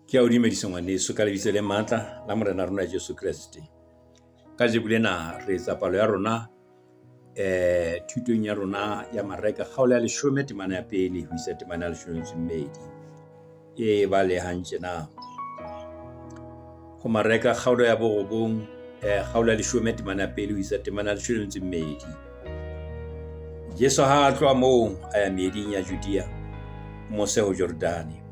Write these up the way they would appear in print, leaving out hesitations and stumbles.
Ke a o dumedisa ngwaneso ka lebitso le matla la Morena rona Jesu Kreste. Kajeko lena re etsa palo ya rona thutong ya rona ya Mareka kgaolo ya leshome temana ya pele ho isa temana ya leshome le metso e mmedi. E balehang tjena. Ho Mareka kgaolo ya borobong kgaolo ya leshome temana ya pele ho isa temana ya leshome le metso e mmedi. Jesu ha a tloha moo a ya meeding ya Judea mose ho Jordane.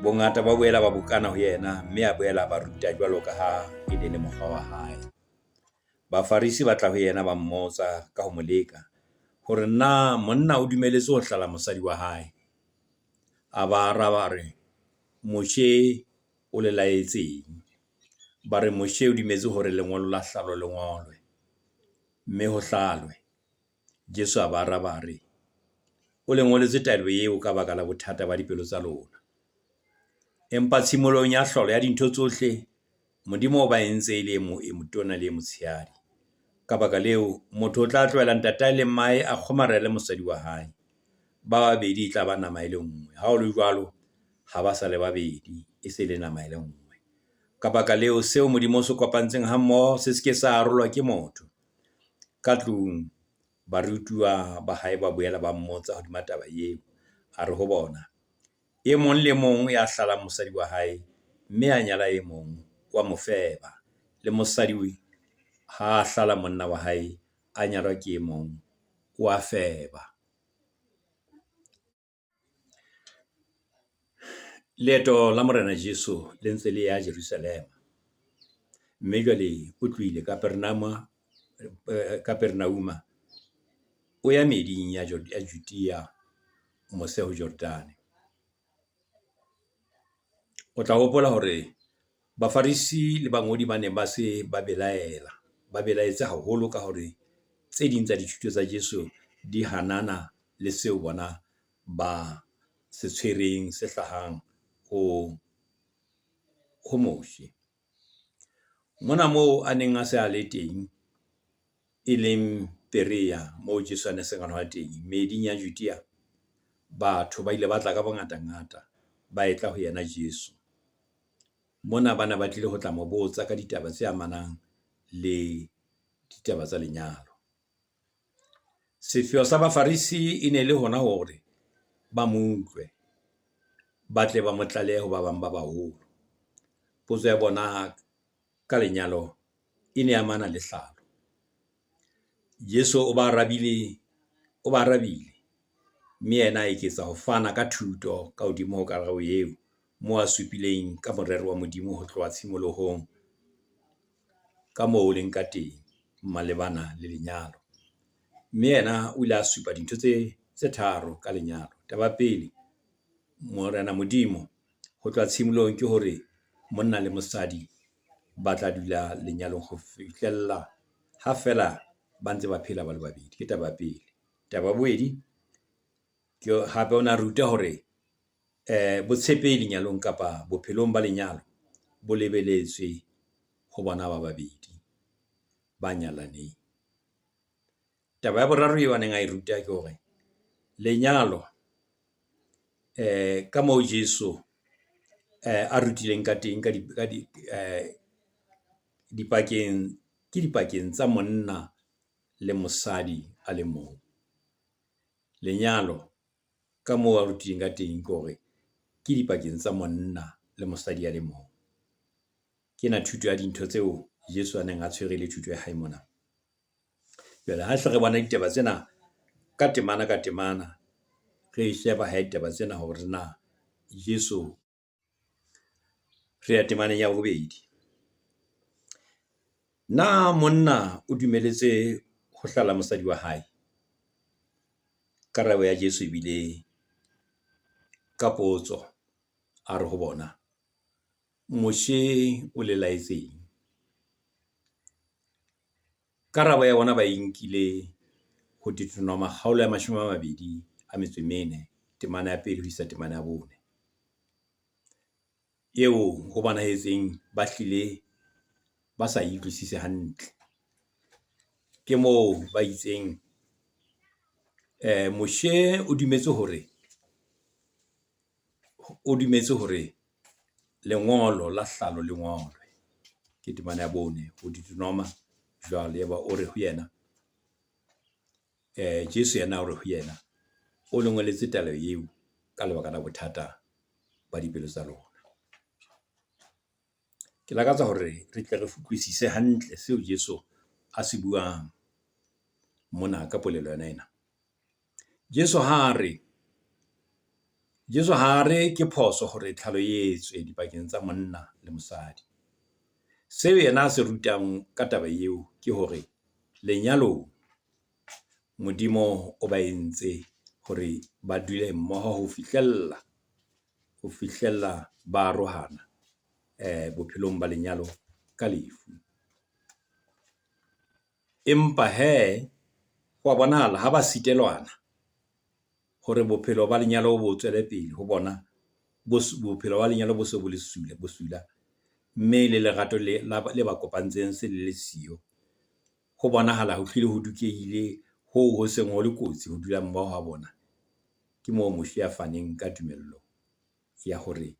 Bongata ba boela ba bokana ho yena, mme a boela a ba ruta jwalo ka ha e ne le mokgwa wa hae. Bafarisi ba tla ho yena ba mmotsa ka ho mo leka hore na monna o dumelletswe ho hlala mosadi wa hae. A ba araba a re, Moshe o le laetseng? Ba re Moshe o dumetse hore lengolo la hlalo le ngolwe, mme ho hlalwe. Jesu a ba araba a re, O le ngoletse taelo eo ka baka la bothata ba dipelo tsa lona. Empa tshimolohong ya hlolo ya dintho tsohle, Modimo o ba entse e le e motona le e motshehadi. Ka baka leo, motho o tla tlohela ntatae le mmae a kgomarele mosadi wa hae. Ba babedi e tla ba nama e le nngwe. Ha ho le jwalo, ha ba sa le babedi, e se le nama e le nngwe. Ka baka leo, seo Modimo o se kopantseng hammoho se se ke sa arolwa ke motho. Ka tlung, barutuwa ba hae ba boela ba mmotsa hodima taba eo. A re ho bona, e mong le mong ya hlalang mosadi wa hae, mme a nyala e mong, wa mo feba. Le mosadi ha a hlala monna wa hae, a nyalwa ke e mong, o a feba. Leeto la Morena Jesu le ntse le ya Jerusalema. Mme jwale o tlohile Kapernauma, o ya meeding ya Judea mose ho Jordane. O tla hopola hore Bafarisi le bangodi ba ne ba se ba belaela, ba belaetse haholo ka hore tse ding tsa dithuto tsa Jesu di hanana le seo bona ba se tshwereng se hlahang ho Moshe. Mona moo a neng a se a le teng, e leng Perea moo Jesu a ne seng a teng, meeding ya Judea. Batho ba ile ba tla ka bongata-ngata ba e tla ho yena Jesu. Mona ba ne ba tlile ho tla mo botsa ka ditaba tse amanang le ditaba tsa lenyalo. Sepheo sa Bafarisi e ne le hona hore ba mo utlwe, ba tle ba mo tlalehe ho ba bang ba baholo. Potso ya bona ka lenyalo e ne amana le hlalo. Jesu o ba arabile, o ba arabile, mme yena a eketsa ho fana ka thuto ka hodimo ho karabo eo, moo a supileng ka morero wa Modimo ho tloha tshimolohong, ka moo o leng ka teng malebana le lenyalo. Mme yena o ile a supa dintho tse tharo ka lenyalo. Taba ya pele, Morena Modimo ho tloha tshimolohong ke hore monna le mosadi ba tla dula lenyalong ho fihlella ha feela ba ntse ba phela ba le babedi. Ke taba ya pele. Taba ya bobedi, ke hape o na ruta hore botshepehi lenyalong kapa bophelong ba lenyalo bo lebeletswe ho bona ba babedi ba nyalaneng. Taba ya boraro eo a neng a e ruta ke hore lenyalo ka moo Jesu a rutileng ka teng ka dipakeng, ke dipakeng tsa monna le mosadi a le mong. Lenyalo ka moo a rutileng ka teng ke hore ke dipakeng tsa monna le mosadi a le mong. Ke ena thuto ya dintho tseo Jesu a neng a tshwere le thuto ya hae mona. Jwale ha se re bona ditaba tsena ka temana ka temana, re sheba hee ditaba tsena hore na Jesu re ya temaneng ya bobedi. Na monna o dumelletswe ho hlala mosadi wa hae? Karabo ya Jesu ebile ka potso, a re ho bona, Moshe o le laetseng? Karabo ya bona ba e nkile ho Deuteronoma kgaolo ya mashome a mabedi a metso e mene, temana ya pele ho isa temana ya bone. Eo ho bonahetseng ba hlile ba sa e utlwisise hantle. Ke moo ba itseng Moshe o dumetse hore, o dumetse hore lengolo la hlalo le ngolwe. Ke temana ya bone ho Deuteronoma jwale. Yaba o re ho yena, Jesu yena o re ho yena, o le ngoletse taelo eo ka lebaka la bothata ba dipelo tsa lona. Ke lakatsa hore re tle re utlwisise hantle seo Jesu a se buang mona ka polelo yona ena. Jesu ha re, Jesu ha re ke phoso hore tlhalo e etswe dipakeng tsa monna le mosadi. Seo yena a se rutang ka taba eo ke hore lenyalong Modimo o ba entse hore ba dule mmoho ho fihlella, ho fihlella ba arohana bophelong ba lenyalo ka lefu. Empa hee, ho wa bonahala ha ba sitelwana hore bophelo ba lenyalo bo tswele pele ho bona, bophelo ba lenyalo bo se bo le bosula. Mme le lerato le ba kopantseng se le le siyo. Ho bonahala ho hlile ho dukehile hoo ho seng ho le kotsi ho dula mmoho ha bona. Ke moo Moshe a faneng ka tumello ya hore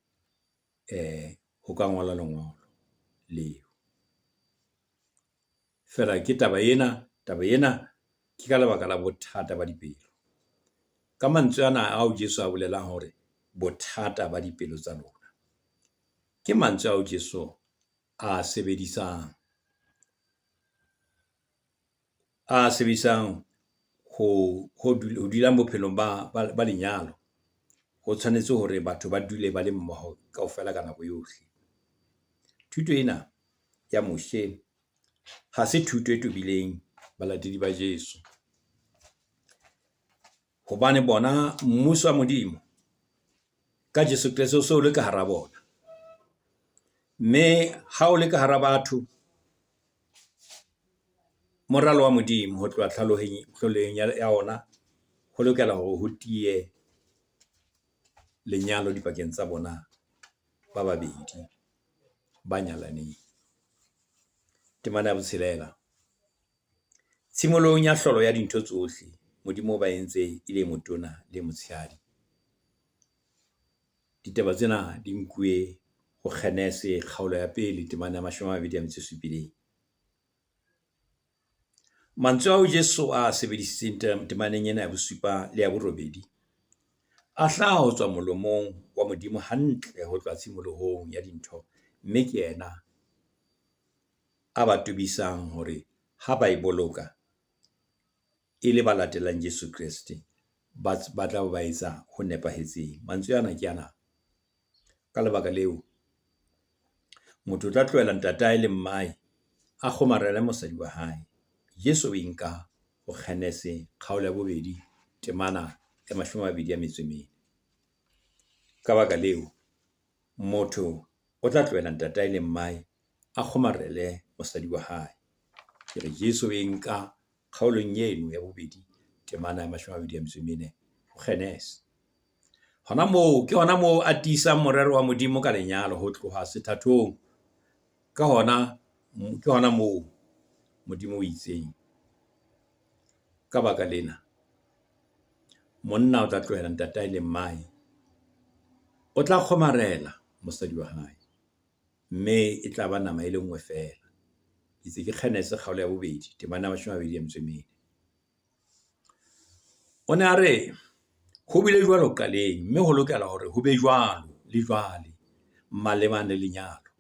ho ka ngolwa lengolo leo. Feela ke taba ena, taba ena ke ka lebaka la bothata ba dipelo. Ka mantswe ana ao Jesu a bolelang hore bothata ba dipelo tsa lona, ke mantswe ao Jesu a sebedisang, a sebedisang ho dulang bophelong ba lenyalo. Ho tshwanetse hore batho ba dule ba le mmoho kaofela ka nako yohle. Thuto ena ya Moshe ha se thuto e tobileng balatedi ba Jesu. Hobane bona mmuso wa Modimo ka Jesu Kreste o so le ka hara bona. Mme ha o le ka hara batho, moralo wa Modimo ho tloha tlholehong ya ona, ho lokela hore ho tiye lenyalo dipakeng tsa bona ba babedi ba nyalaneng. Temana ya botshelela. Tshimolohong ya hlolo ya dintho tsohle, Modimo o ba entse e le motona le motshehadi. Ditaba tsena di nkuwe ho Kgenese kgaolo ya pele temana ya 27. Mantswe ao Jesu a sebedisitseng temaneng ena ya bosupa le ya borobedi, a hlaha ho tswa molomong wa Modimo hantle ho tloha tshimolohong ya dintho. Mme ke yena a ba tobisang hore ha ba e boloka e le ba latelang Jesu Kreste, ba tla ba etsa ho nepahetseng. Mantswe ana ke ana. Ka lebaka leo, motho o tla tlohela ntatae le mmae, a kgomarele mosadi wa hae. Jesu o e nka ho Kgenese kgaolo ya bobedi temana ya 24. Ka baka leo, motho o tla tlohela ntatae le mmae, a kgomarele mosadi wa hae. Ke re Jesu o e nka kgaolong eno ya bobedi temana ya 24 ho Kgenese. Hona moo, ke hona moo a tiisang morero wa Modimo ka lenyalo ho tloha sethathong. Ka hona, ke hona moo Modimo o itseng, ka baka lena, monna o tla tlohela ntatae le mmae, o tla kgomarela mosadi wa hae, mme e tla ba nama e le nngwe feela. Itse ke Kgenese kgaolo ya bobedi temana ya 24. O ne a re, ho bile jwalo qaleng, mme ho lokela hore ho be jwalo le jwale malebana le lenyalo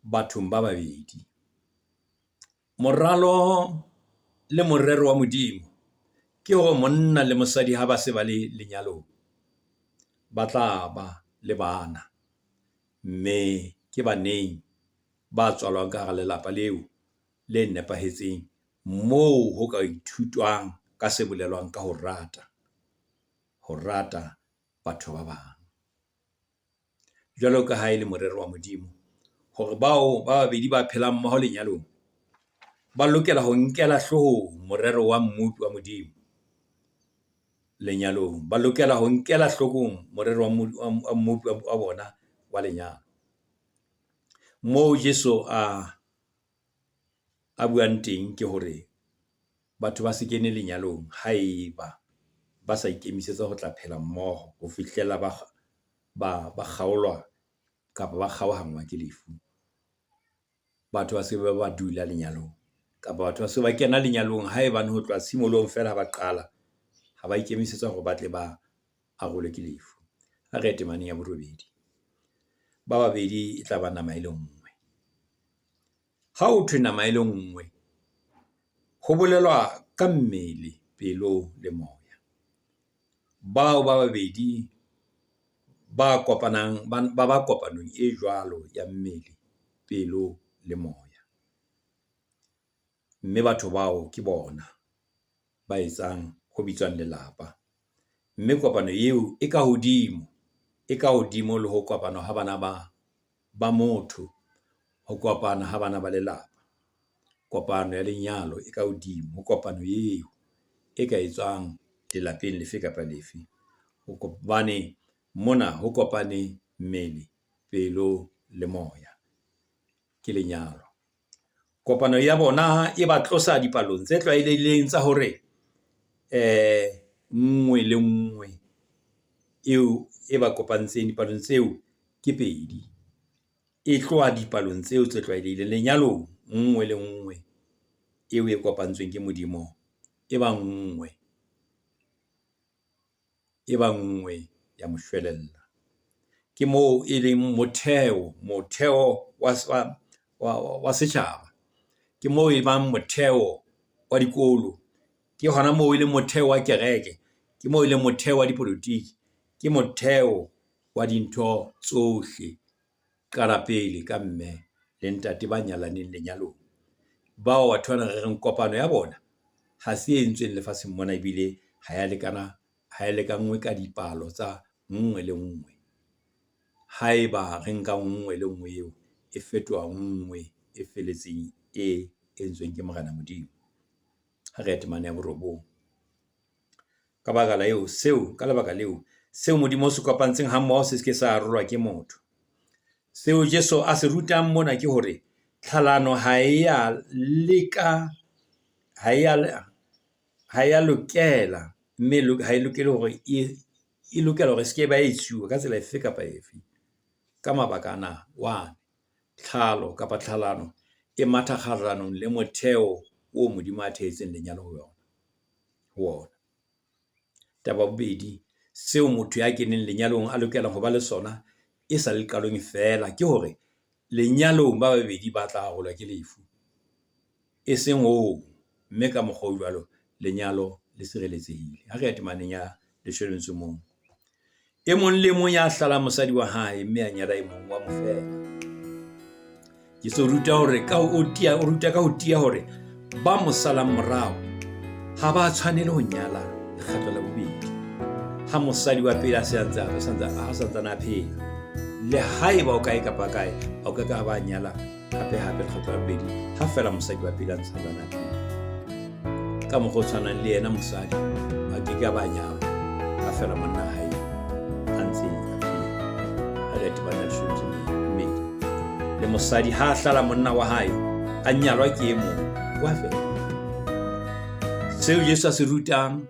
bathong ba babedi. Moralo le morero wa Modimo ke hore monna le mosadi ha ba se ba le lenyalong, ba tla ba le bana, mme ke baneng ba tswalwang ka hara lelapa leo le nepahetseng, moo ho ka ithutwang ka se bolelwang ka ho rata, ho rata batho ba bang. Jwalo ka ha e le morero wa Modimo hore bao ba babedi ba phelang mmoho lenyalong ba lokela ho nkela hloohong morero wa Mmopi wa Modimo lenyalong. Ba lokela ho nkela hlokong morero wa Mmopi wa bona wa lenyalo. Moo Jesu a buang teng ke hore batho ba se kene lenyalong haeba ba sa ikemisetsa ho tla phela mmoho ho fihlela ba kgaolwa kapa ba kgaohangwa ke lefu. Batho ba se ba ba dula lenyalong kapa batho ba se ba kena lenyalong haebane ho tloha tshimolohong feela ha ba qala, ha ba ikemisetsa hore ba tle ba arolwe ke lefu. Ha re ye temaneng ya borobedi. Ba babedi e tla ba nama e le nngwe. Ha ho thwe nama e le nngwe, ho bolelwa ka mmele, pelo le moya. Bao ba babedi ba kopanang, ba ba kopanong e jwalo ya mmele, pelo le moya. Mme batho bao ke bona ba etsang ho bitswang lelapa. Mme kopano eo e ka hodimo, e ka hodimo le ho kopana ha bana ba motho, ho kopana ha bana ba lelapa. Kopano ya lenyalo e ka hodimo ho kopano eo e ka etswang lelapeng lefe kapa lefe. Hobane mona ho kopane mmele, pelo le moya, ke lenyalo. Kopano ya bona e ba tlosa dipalong tse tlwaelehileng tsa hore nngwe le nngwe eo e ba kopantseng dipalong tseo ke pedi. E tloha dipalong tseo tse tlwaelehileng. Lenyalong nngwe le nngwe eo e kopantsweng ke Modimo, e ba nngwe. E ba nngwe ya moshwelella. Ke moo e leng motheo, motheo wa setjhaba. Ke moo e bang motheo wa dikolo. Ke hona moo e leng motheo wa kereke. Ke moo e leng motheo wa dipolotiki. Ke motheo wa dintho tsohle. Qala pele ka mme le ntate ba nyalaneng lenyalong. Bao batho bana re reng kopano ya bona ha se e entsweng lefatsheng mona ebile ha ya lekana, ha e lekanngwe ka dipalo tsa nngwe le nngwe. Haeba re nka nngwe le nngwe eo e fetoha nngwe e felletseng e entsweng ke Morena Modimo. Ha re ye temana ya borobong. Ka baka la eo, seo, ka lebaka leo, seo Modimo o se kopantseng ha mmoho se se ke sa arolwa ke motho. Seo Jesu a se rutang mona ke hore tlhalano ha e ya leka, ha e ya lokela, mme ha e lokele hore e lokela hore e se ke ba etsuwa ka tsela efe kapa efe. Ka mabaka ana, one, tlhalo kapa tlhalano e matha kgahlanong le motheo oo Modimo a thehetseng lenyalo ho yona, ho ona. Taba ya bobedi, seo motho ya keneng lenyalong a lokelang ho ba le sona e sa le qalong feela, ke hore lenyalong ba babedi ba tla arolwa ke lefu. E seng hoo, mme ka mokgwa o jwalo lenyalo le sireletsehile. Ha re ya temaneng ya leshome le metso o mong. E mong le mong ya hlalang mosadi wa hae mme a nyala e mong wa mo feba. Jesu o ruta hore ka ho tiya, o ruta ka ho tiya hore ba mo salang morao ha ba tshwanele ho nyala lekgetlo la bobedi. Ha mosadi wa pele a se a ntse a santsane a phela, le haeba o kae kapa kae, o ka ka ba nyala hape hape lekgetlo la bobedi, ha feela mosadi wa pele a ntse a phela. Ka mokgwa o tshwanang le yena mosadi a ke ke a ba nyalwa ha feela monna hae a ntse a phela. Ha re temana ya leshome mmedi. Le mosadi ha a hlala monna wa hae, a nyalwa ke e mong, wa fela. Seo Jesu a se rutang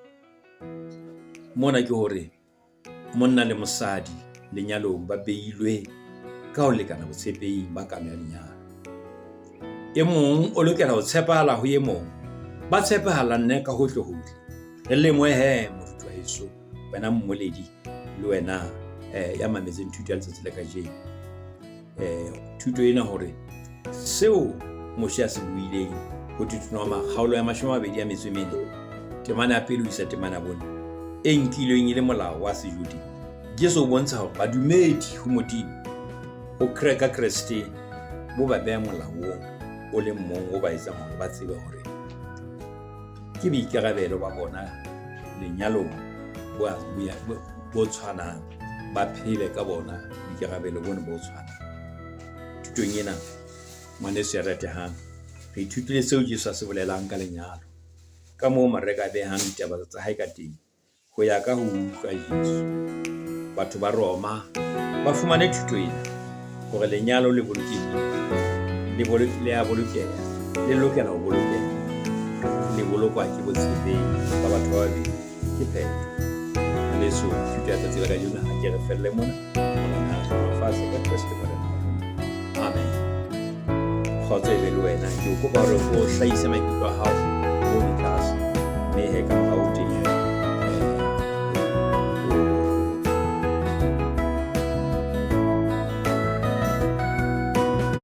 mona ke hore monna le mosadi lenyalong ba beilwe ka ho lekana botshepehing ba kano ya lenyalo. E mong o lokela ho tshepahala ho e mong, ba tshepahalanne ka hohle hohle. Re lemohe he moruti wa heso, wena mmoledi le wena ya mametseng thuto ya letsatsi la kajeno. Thuto ena hore seo Moshe a se buileng ho Deuteronoma kgaolo ya 24, temana ya pele ho isa temana ya bone, e nkilweng e le molao wa Sejode. Jesu o bontsha hore badumedi ho Modimo, ho ka Kreste, bo ba beha molaong o le mong o ba etsang hore ba tsebe hore ke boikarabelo ba bona lenyalong bo tshwanang, ba phele ka bona boikarabelo bona bo tshwanang. Thutong ena, ngwaneso ya ratehang, re ithutile seo Jesu a se bolelang ka lenyalo, ka moo Mareka a behang ditaba tsa hae ka teng, ho ya ka ho utlwa Jesu. Batho ba Roma ba fumane thuto ena hore lenyalo le bolokehile, le a bolokeha, le lokela ho bolokeha, le bolokwa ke botshepehi ba batho ba babedi, ke phetho. Ngwaneso, thuto ya tsatsi la kajeno ha ke re felle mona. Morena a hlohonolofatse. hlohonolofatse ka Kreste Morena wa rona. Amen. Kgotso e be le wena. Ke o kopa hore o hlahise maikutlo a hao mo ditlase, mme he ka